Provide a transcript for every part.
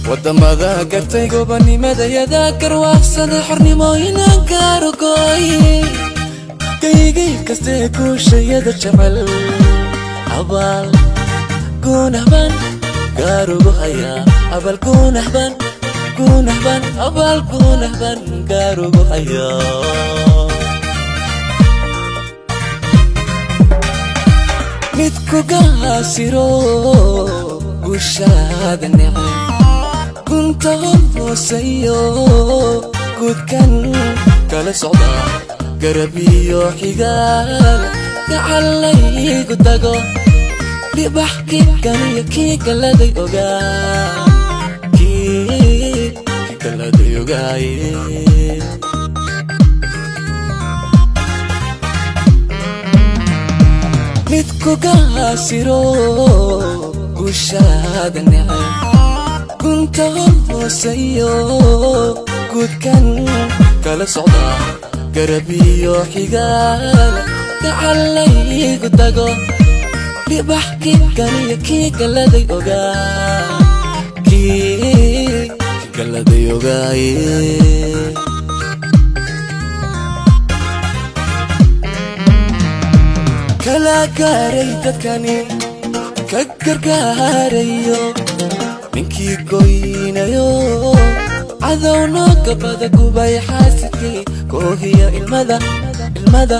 Wadamada gartay gobanimadayada, garwaaqsaday xornimo inaan gaarugooy. Kaygay kastee guushayada jecel, abaal guunahban gaarugu hayaa, abaal guunahban, guunahban, abaal guunahban gaarugu hayaa. Mid ku gaasiro guushaada neceb, gunta hooseeyo guudkan kala socda, garab iyo xigaal gacalaygu tago, dhibax kii kaniyo kii galaday ogaa, kii galaday ogaaye. Mid ku gaasiro guushaada neceb, gunta hooseeyo guudkan kala socda, garab iyo xigaal gacalaygu tago, dhibax kii kaniyo kii galaday ogaa, kii galaday ogaaye. Kala gaaray dadkani ka gargaarayo, ninkii goynayo cadow noo gabada, gubay xaasidkii koohiya ilmada, ilmada.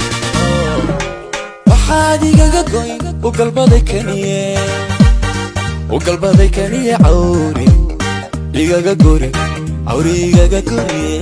Waxaad igaga goyn u galbaday kaniye, u galbaday kaniye, cawri igaga guri, cawri igaga guriye.